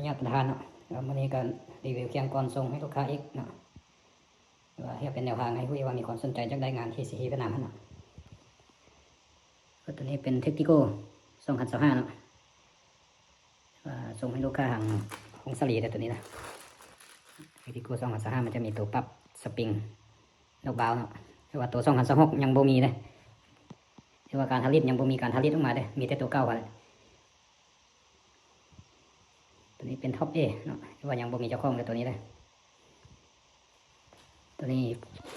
ຍາດປະທານເນາະ ແລ້ວມື້ນີ້ກໍຣີວິວຄຽງກ່ອນສົ່ງໃຫ້ລູກຄ້າອີກເນາະ ວ່າເຮັດເປັນແນວທາງໃຫ້ຮູ້ວ່າມີຄວາມສົນໃຈຢາກໄດ້ງານທີ່ສີຫຽວຫວຽດນາມຫັ້ນເນາະ. ກໍຕົວນີ້ເປັນ Tactico ສອງພັນຊາວຫ້າເນາະ ວ່າສົ່ງໃຫ້ລູກຄ້າທາງຫົງສາລີເດີ ຕົວນີ້ນະ. Tactico ສອງພັນຊາວຫ້າ ມັນຈະມີຕົວປັບສະປຣິງ ດອກບາວເນາະ ແຕ່ວ່າຕົວສອງພັນຊາວຫົກຍັງບໍ່ມີເດ້ ແຕ່ວ່າການທຳອິດຍັງບໍ່ມີການທຳອິດອອກມາເດ້ ມີແຕ່ຕົວເກົ່າຫັ້ນແຫຼະ. ຕົວນີ້ເປັນ Top A ເນາະ ແຕ່ວ່າຍັງບໍ່ມີເຈົ້າຂອງເດີ ຕົວນີ້ເດີ. ຕົວນີ້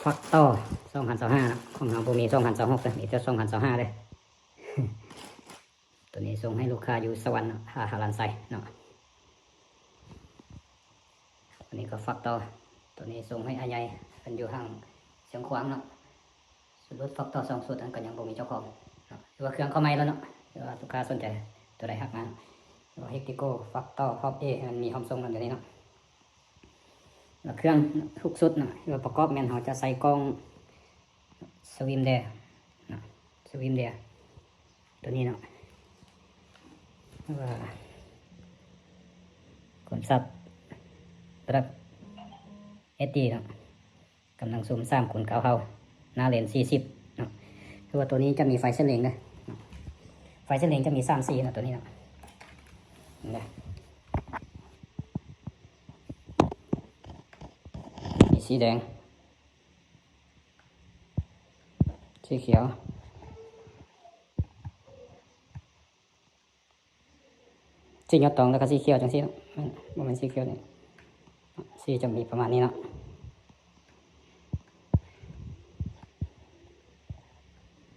Factor ສອງພັນຊາວຫ້າເນາະ ຂອງເຮົາບໍ່ມີສອງພັນຊາວຫົກເດີ ມີແຕ່ສອງພັນຊາວຫ້າເດີ. ຕົວນີ້ສົ່ງໃຫ້ລູກຄ້າຢູ່ສະຫວັນເນາະ ທ່າຫາລານໄຊເນາະ. ຕົວນີ້ກໍ Factor ຕົວນີ້ສົ່ງໃຫ້ອ້າຍໃຫຍ່ເພິ່ນຢູ່ທາງຊຽງຂວາງເນາະ. ຊຸດ Factor ສອງຊຸດນັ້ນກໍຍັງບໍ່ມີເຈົ້າຂອງເນາະ ຫຼືວ່າເຄື່ອງເຂົ້າໃໝ່ແລ້ວເນາະ ຫຼືວ່າລູກຄ້າສົນໃຈຕົວໃດທັກມາ. ຫຼືວ່າ Tactico Factor Top A ມັນມີພ້ອມສົ່ງນຳຢູ່ນີ້ເນາະ. ແລ້ວເຄື່ອງທຸກຊຸດເນາະ ຫຼືວ່າປະກອບແມ່ນເຮົາຈະໃສ່ກ່ອງ Swim Dare ເນາະ Swim Dare ຕົວນີ້ເນາະ ວ່າ ຄວາມຊັບ ແບບ ເອັດດີ ເນາະ ກຳລັງຊູມ ສາມ ຄູນ ເກົ້າ ເທົ່າ ໜ້າເລນ ສີ່ສິບ ເນາະ. ຄືວ່າຕົວນີ້ຈະມີໄຟເສັ້ນເລັງເດີ ໄຟເສັ້ນເລັງຈະມີ ສາມ ສີເນາະ ຕົວນີ້ເນາະ ເຫັນບໍ່ ມີສີແດງ ສີຂຽວ ສີຍອດຕອງ ແລ້ວກໍສີຂຽວຈັ່ງຊີ້ເນາະ ແມ່ນ ບໍ່ແມ່ນສີຂຽວນີ້ ສີຈະມີປະມານນີ້ເນາະ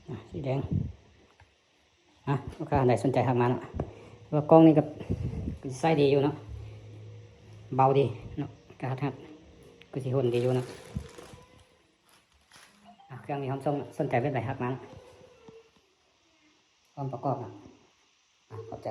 ອາ ສີແດງ. ອາ ລູກຄ້າໃດສົນໃຈທັກມາເນາະ ວ່າກ່ອງນີ້ກໍ ກໍໃຊ້ດີຢູ່ເນາະ ເບົາດີເນາະ ກະຮັດຮັດ ກໍຊິຫົນດີຢູ່ເນາະ. ອາ ເຄື່ອງມີພ້ອມສົ່ງ ສົນໃຈແບບໃດທັກມາເນາະ ພ້ອມປະກອບເນາະ. ອາ ຂອບໃຈ.